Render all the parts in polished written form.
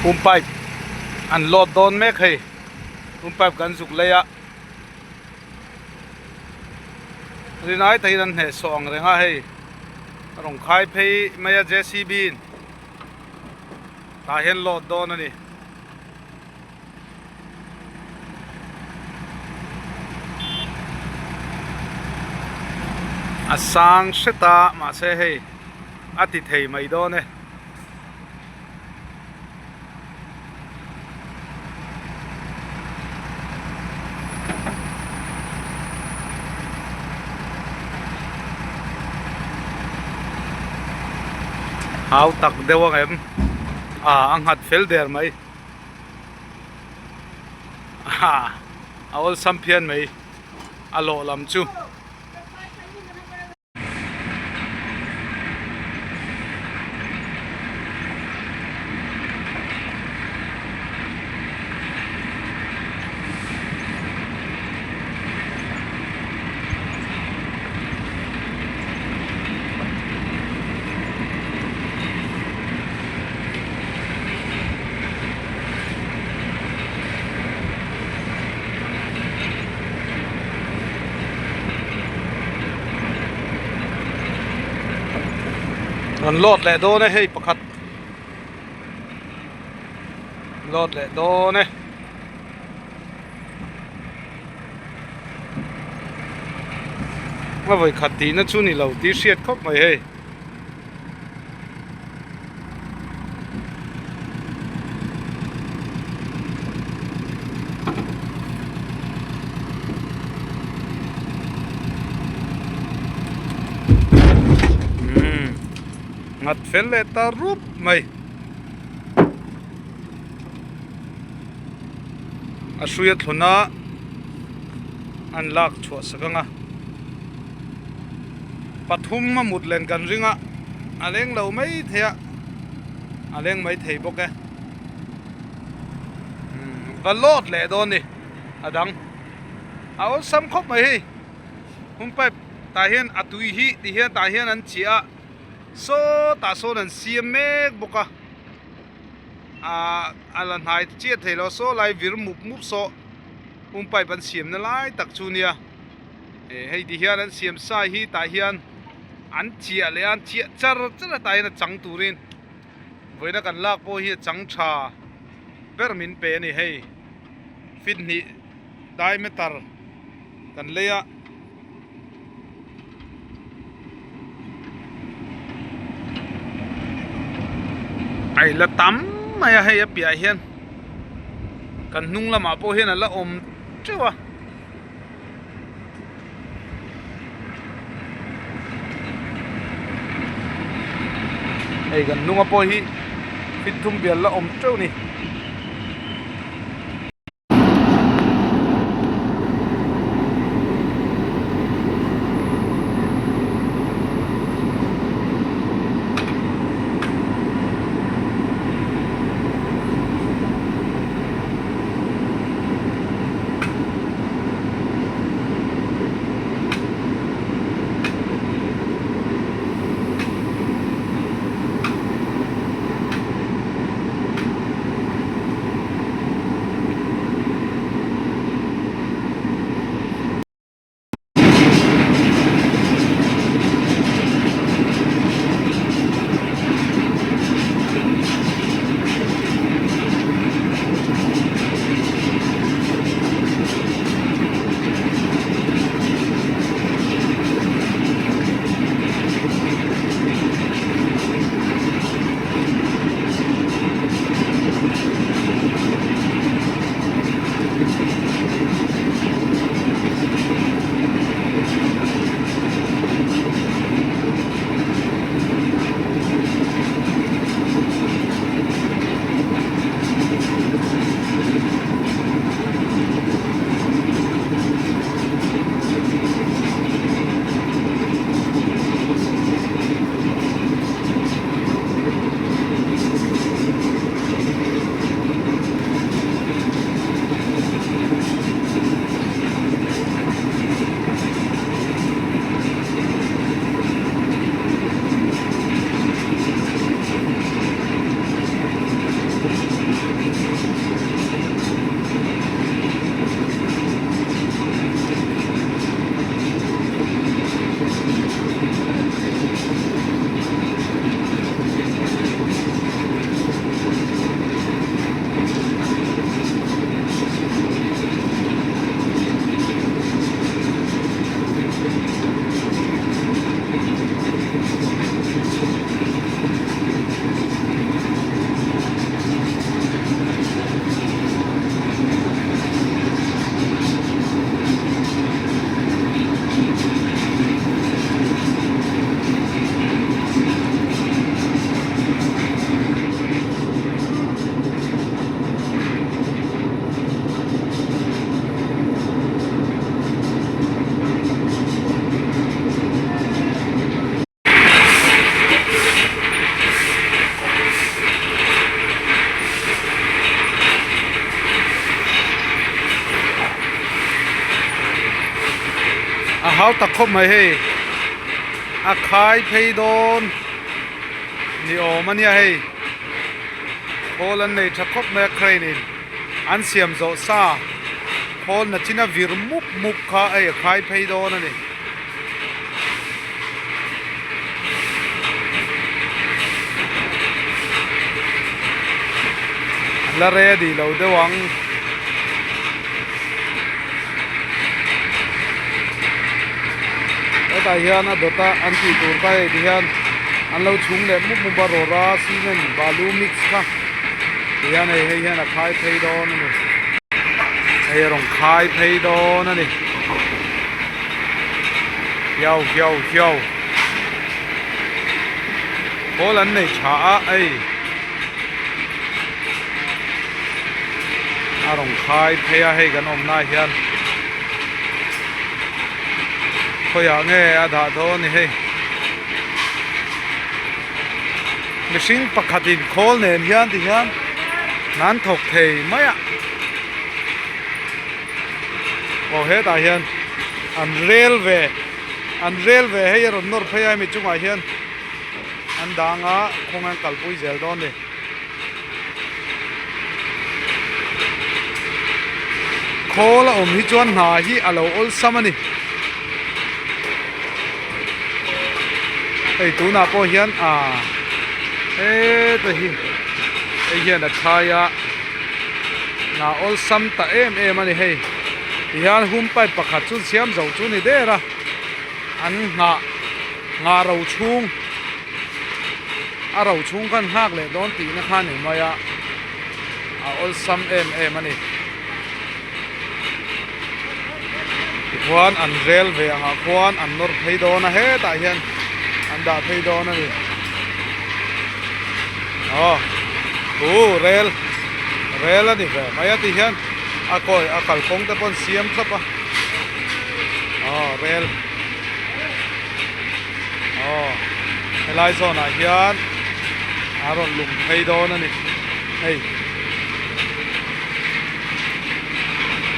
Pum pipe an load dawn mek hei pum pipe kan zuk lei a rinai takin an hnehsawh ang reng a hei a rawn khai phei mai a J C B in tah hian load dawn a ni. A sang hret a mahse hei a ti thei mai dawn e. Hau tak deuh ang em ah a nghat fel der mai ah a awlsam phian mai a lawh lam chu. Rawn load leh dawn e hei pakhat load leh dawn e. A vawi khat tihna chu ni lo tih hriat khawp mai hei. Nghat fel leh ta rup mai. A hrui a thlun a an lak chhuah sak ang a pathum a mut len kan ring a a leng lo mai thei a a leng mai thei bawk e va lawt leh dawn ni a dang a awlsam khawp mai hei hum pipe tah hian a tui hi ti hian tah hian an chiah a sawtah sawn an siam mek bawk a. Ahh a la hnai chiah thei lo saw lai vir mup mup saw pum pipe an siam na lai tak chu nia eh hei ti hian an siam sa hi tah hian an chiah leh a an chiah char char a tah hian a chang turin vawiina kan lak pawh hi a chang tha ber min pe a ni hei feet hnih diameter kan lei a. A la tam mai a hei a piahah hian kan hnung lamah pawh hian a la awm teuh a. Hei kan hnunga pawh hi fit thum bial la awm teuh a ni. hau tak khawp mai hei a khai phei dawn ni awm a nia hei khawl an nei tha khawp mai a crane in an siam zawh sa khawl na chin a vir mup mup kha hei a khai phei dawn a ni. La ready lo deuh ang. Hetah hian a dawt a an tih tur kha hei ti hian an lo chhung leh mup mup a rawra cement balu mix kha ti hian hei hei hian a khai phei dawn a ni hei a rawn khai phei dawn a ni hiau hiau hiau khawl an nei tha a hei. A rawn khai phei a hei kan awmna ah hian khawiah nge a dah dawn ni hei mihring pakhat in khawl nen hian ti hian an thawk thei mai a aw hetah hian an rel ve an rel ve hei a rawn nawr phei a hemi chungah hian an dang a khawnge an kalpui zel dawn ni. Khawl a awm hi chuan hna hi a lo awlsam a ni. Hei tunah pawh hian ah heta hi hei hian a khai a hna awlsam ta em em a ni hei tihian hum pipe pakhat chu siam zo chu ni der a an nghah nghah ro chhung. A ro chhung khan nghak leh dawn tihna kha ni mai a, a awlsam em em a ni. Tikhuan an rel ve angah khuan an nawr phei dawn a, hetah hian an dah phei dawn a ni. Aw thu rel rel a ni ve mai a ti hian a kawi a kalkawng te pawh an siam thlap a, aw rel. Aw helai zawnah hian a rawn lum phei dawn a ni hei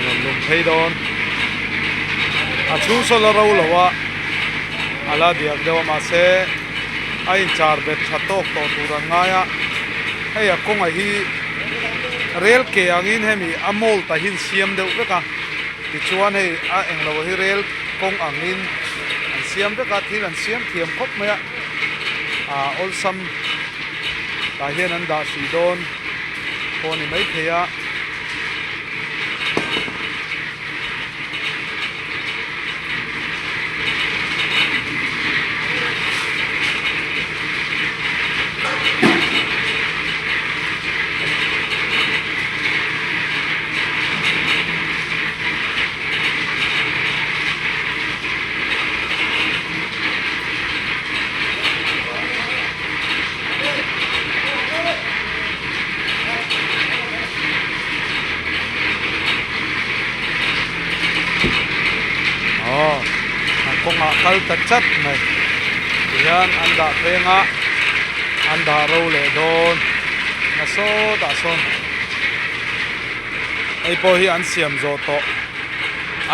rawn lum phei dawn a chhung saw la ro lo a a la diak deuh a mahse a inchar bet tha tawk tawh tur an ngai a hei a kawngah hi rel ke angin hemi a mold ah hian siam deuh vek a tichuan hei a englo hi rel kawng angin an siam vek a thil an siam thiam khawp mai a ah awlsam tah hian an dah hrih dawn pawh a ni maithei a. Aw a kawngah kal ta chat mai tihian an dah pheng a an dah ro leh dawn a sawtah sawn. Hei pawh hi an siam zawh tawh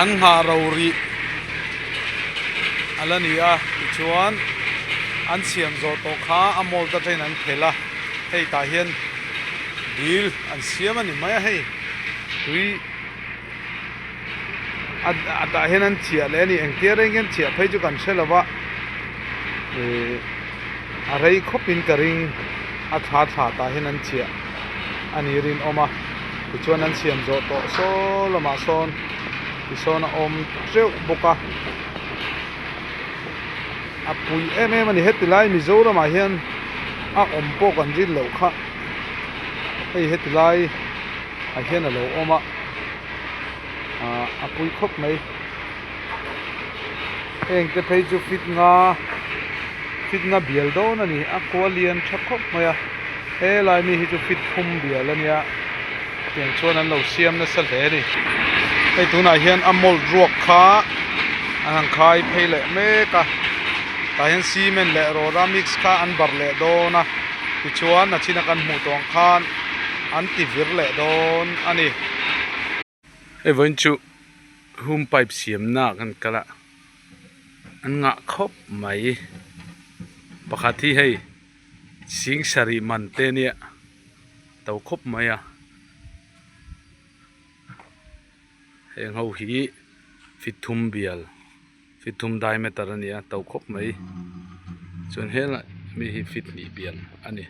an nghah ro rih a la ni a tichuan an siam zawh tawh kha a mold atangin an phelh a hei tah hian dil an siam a ni mai a hei tui a tah hian an chiah leh a ni engtia reng hian chiah phei chu kan hre lo va ihh a rei khawp in ka ring a thla thla tah hian an chiah. A ni rinawm a, tichuan an siam zawh tawh saw lamah sawn tisawn a awm teuh bawk a, a pui em em a ni heti lai Mizoramah hian a awm pawh kan rin loh kha hei heti lai ah hian a lo awm a, ah a pui khawp mai heng te phei chu fit nga fit nga bial dawn a ni a kua lian tha khawp mai a. Helai mi hi chu fit phum bial a nia tiang chuan an lo siam nasa hle a ni hei tunah hian a mold ruak kha an han khai phei leh mek a tah hian cement leh rawra mix kha an barh leh dawn a tichuan a china kan hmuh tawh ang khan an ti vir leh dawn a ni. Hei vawiin chu home pipe siamna kan kal a. An ngah khawp mai. Pakhat hi hei sing sarih man te nia to khawp mai a. Heng ho hi fit thum bial fit thum diameter a ni a to khawp mai. Chuan helai mi hi fit hnih bial a ni.